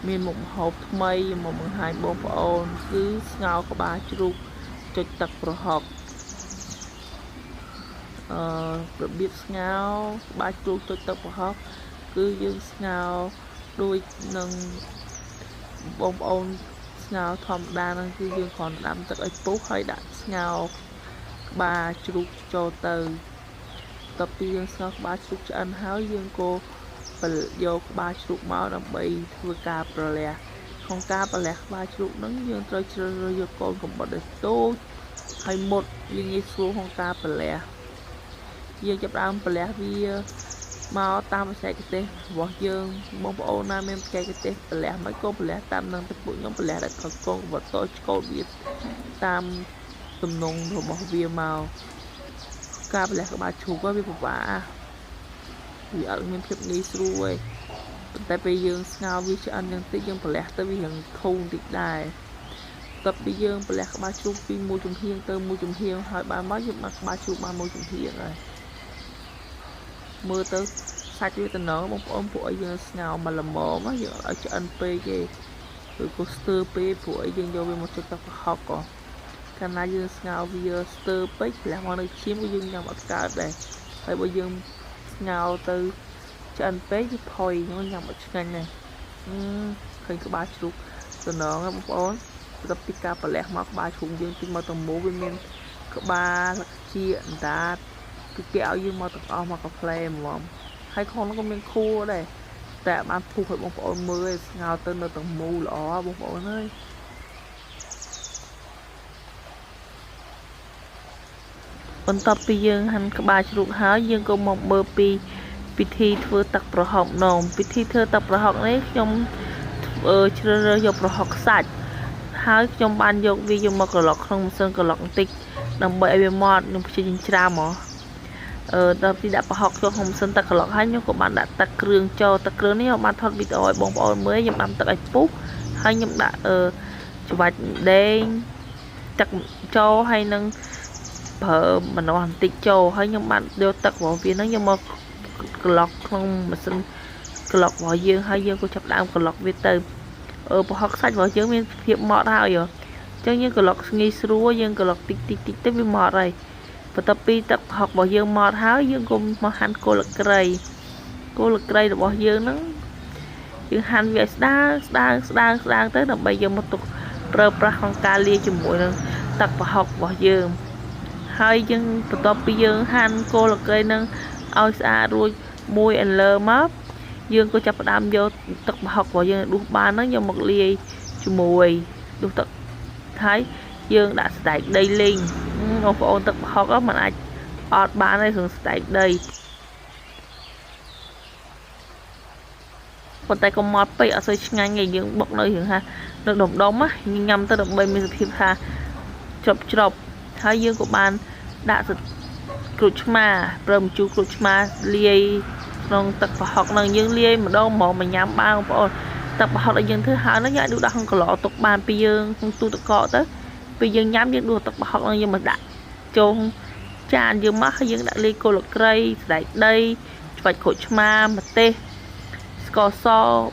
មានមុខម្ហូបថ្មីមកបង្ហាញបងប្អូនគឺស្ងោរក្បាលជ្រូកចុចទឹកប្រហុករបៀបស្ងោរក្បាលជ្រូកចុចទឹកប្រហុកគឺយើងស្ងោរដូចនឹងបងប្អូនស្ងោរធម្មតាហ្នឹងគឺយើងគ្រាន់តែដាំទឹកឲ្យពុះហើយដាក់ស្ងោរក្បាលជ្រូកចូលទៅតទៅពីយើងស្ងោរក្បាលជ្រូកឆ្អិនហើយយើងក៏យកក្បាលជ្រូកមកដើម្បីធ្វើការប្រលះក្នុងការប្រលះក្បាលជ្រូកហ្នឹងយើងត្រូវជ្រើសរើសយកកូនកំបុតដែលតូចហើយមុតវាងាយស្រួលក្នុងការប្រលះយើងចាប់ផ្ដើមប្រលះវាមកតាមបច្ចេកទេសរបស់យើងបងប្អូនណាមានបច្ចេកទេសប្រលះមិនក៏ប្រលះតាមនឹងទៅពួកខ្ញុំប្រលះដល់កូនកំបុតតូចឆ្កូតវាតាមទំនងរបស់វាមកការប្រលះក្បាលជ្រូកវាពិបាកវាអត់មានភាពងាយស្រួលទេប៉ុន្តែពេលយើងស្ងោរវាឆ្អិនយ៉ាងតិចយើងប្រលះទៅវារៀងធូរបន្តិចដែរតទៅពីយើងប្រលះក្បាលជ្រូកពីមួយចំហៀងទៅមួយចំហៀងហើយបានមកយើងបានក្បាលជ្រូកបានមួយចំហៀងហើយមើលទៅសាច់វាតំណងបងប្អូនពួកឲ្យយើងស្ងោរមកល្មមយើងអត់ឲ្យឆ្អិនពេកទេឬក៏ស្ទើរពេកពួកឲ្យយើងយកវាមកចុចទឹកប្រហុកក៏កាលណាយើងស្ងោរវាស្ទើរពេកប្រលះមកនៅឈាមក៏យើងញ៉ាំអត់កើតដែរហើយបើយើងស្ងោរទៅឆ្អិនពេកវាផុយញ៉ាំអត់ឆ្ងាញ់ដែរឃើញក្បាលជ្រូកតំណងបងប្អូនបន្ទាប់ពីការប្រលះមកក្បាលជ្រូកយើងទិញមកទាំងមូលវាមានក្បាលលក្ខជាអណ្ដាតគឺគេឲ្យយើងមកទាំងអស់មកកាហ្វេហ្មងហើយក្នុងនោះក៏មានខួរដែរតែបានពុះឲ្យបងប្អូនមើលឲ្យស្ងោរទៅនៅទាំងមូលល្អបងប្អូនអើយបន្ទាប់ពីយើងហាន់ក្បាលជ្រូកហើយយើងក៏មកមើលពីពិធីធ្វើទឹកប្រហុកនំពិធីធ្វើទឹកប្រហុកនេះខ្ញុំជ្រើសរើសយកប្រហុកសាច់ហើយខ្ញុំបានយកវាយកមកក្រឡុកក្នុងម៉ាស៊ីនក្រឡុកបន្តិចដើម្បីឲ្យវាម៉ត់ខ្ញុំព្យាយាមច្រាមហ៎ដល់ទីដាក់ប្រហុកចូលក្នុងម៉ាស៊ីនទឹកក្រឡុកហើយខ្ញុំក៏បានដាក់ទឹកគ្រឿងចូលទឹកគ្រឿងនេះខ្ញុំបានថតវីដេអូឲ្យបងប្អូនមើលខ្ញុំដាំទឹកឲ្យពុះហើយខ្ញុំដាក់ច្របាច់ដេងទឹកចូលហើយនឹងប្រើម្នាស់បន្តិចចូលហើយខ្ញុំបានយកទឹករបស់វាហ្នឹងយកមកក្រឡុកក្នុងម៉ាស៊ីនក្រឡុករបស់យើងហើយយើងក៏ចាប់ដើមក្រឡុកវាទៅប្រហុកសាច់របស់យើងមានភាពម៉ត់ហើយអញ្ចឹងយើងក្រឡុកងាយស្រួលយើងក្រឡុកតិចតិចតិចទៅវាម៉ត់ហើយបន្ទាប់ពីទឹកប្រហុករបស់យើងម៉ត់ហើយយើងក៏មកហាន់គល់ក្រៃគល់ក្រៃរបស់យើងហ្នឹងយើងហាន់វាឲ្យស្ដើងស្ដើងស្ដើងស្ដើងទៅដើម្បីយកមកទុកប្រើប្រាស់ក្នុងការលាយជាមួយនឹងទឹកប្រហុករបស់យើងហើយយើងបន្ទាប់ពីយើងហាន់គល់ក្រៃហ្នឹងឲ្យស្អាតរួចមួយអន្លើមកយើងក៏ចាប់ផ្ដើមយកទឹកប្រហុករបស់យើងដួសបានហ្នឹងយកមកលាយជាមួយដួសទឹកហើយយើងដាក់សណ្ដែកដីលីងបងប្អូនទឹកប្រហុកมันអាចអត់បានទេគ្រឿងសណ្ដែកដីប៉ុន្តែកុំម៉ត់ពេកអត់សូវឆ្ងាញ់ទេយើងបុកនៅរឿងថានៅដុំដុំណាញ៉ាំទៅដើម្បីមានសភាពថាច្រប់ច្រប់ហើយយើងក៏បានដាក់ក្រូចឆ្មាប្រើម្ជូរក្រូចឆ្មាលាយក្នុងទឹកប្រហុកហ្នឹងយើងលាយម្ដងហ្មងមកញ៉ាំបានបងប្អូនទឹកប្រហុកដែលយើងធ្វើហើយហ្នឹងយើងអាចដួសដាក់ក្នុងកន្លទុកបានពីយើងក្នុងទូទឹកកកទៅពេលយើងញ៉ាំយើងដួសទឹកប្រហុកហ្នឹងយើងមកដាក់ចូលចានយើងមកហើយយើងដាក់លាយគល់ក្រៃសណ្ដែកដីច្បាច់ក្រូចឆ្មាម្ទេសស្ករស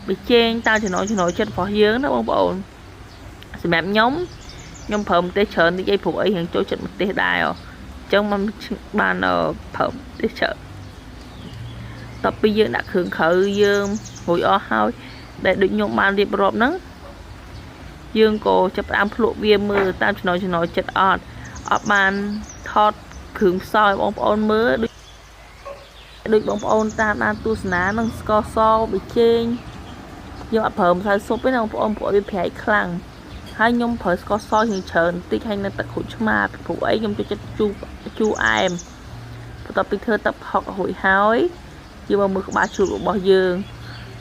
ប៊ីចេងតាមចំណងចំណូលចិត្តរបស់យើងណាបងប្អូនសម្រាប់ខ្ញុំខ្ញុំប្រើម្ទេសច្រើនតិចអីព្រោះអីរៀងចូលចិត្តម្ទេសដែរអញ្ចឹងมันបានប្រើម្ទេសច្រើនតទៅពីយើងដាក់គ្រឿងក្រៅយើងរួចអស់ហើយដែលដូចខ្ញុំបានរៀបរាប់ហ្នឹងយើងក៏ចាប់ផ្ដើមភ្លក់វាមើលតាមចំណងចំណូលចិត្តអត់បានថតគ្រឿងផ្សំឲ្យបងប្អូនមើលដូចបងប្អូនតាមដានទស្សនានឹងស្ករសប៊ីចេងយើងអត់ប្រើម្សៅស៊ុបទេណាបងប្អូនព្រោះវាប្រៃខ្លាំងហើយខ្ញុំប្រើស្ករសជាងច្រើនបន្តិចហើយនៅទឹកក្រូចឆ្មាព្រោះអីខ្ញុំចូលចិត្តជូរអែមបន្ទាប់ពីធ្វើទឹកប្រហុករួចហើយយើងមកមើលក្បាលជ្រូករបស់យើង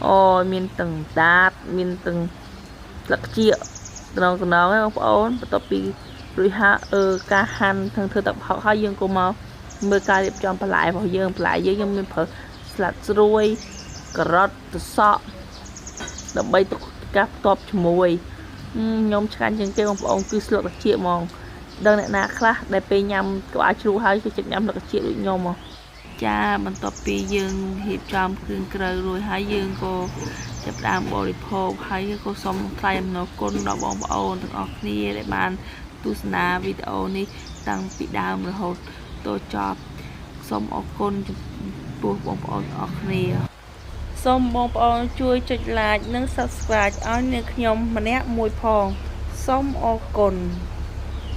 អូមានទាំងដាតមានទាំងស្លឹកខ្ចៀកតំណងតំណងបងប្អូនបន្ទាប់ពីរួចហើយការហាន់ទាំងធ្វើទឹកប្រហុកហើយយើងក៏មកមើលការរៀបចំបន្លែរបស់យើងបន្លែយើងខ្ញុំមានប្រើស្លឹកស្រួយការ៉ុតត្រសក់ដើម្បីទុកការផ្ទាប់ជាមួយខ្ញុំឆ្ងាញ់ជាងគេបងប្អូនគឺស្លឹកត្រចៀកហ្មងដឹងអ្នកណាខ្លះដែលពេលញ៉ាំក្បាលជ្រូកហើយគឺចិត្តញ៉ាំស្លឹកត្រចៀកដូចខ្ញុំហ៎ចាបន្ទាប់ពីយើងរៀបចំគ្រឿងក្រៅរួចហើយយើងក៏ ចាប់ផ្ដើមបរិភោគហើយក៏សូមថ្លែងអំណរគុណដល់បងប្អូនទាំងអស់គ្នាដែលបានទស្សនាវីដេអូនេះតាំងពីដើមរហូតដល់ចប់សូមអរគុណចំពោះបងប្អូនទាំងអស់គ្នាសូមបងប្អូនជួយចុច like និង Subscribe ឲ្យនាងខ្ញុំម្នាក់មួយផងសូមអរគុណ។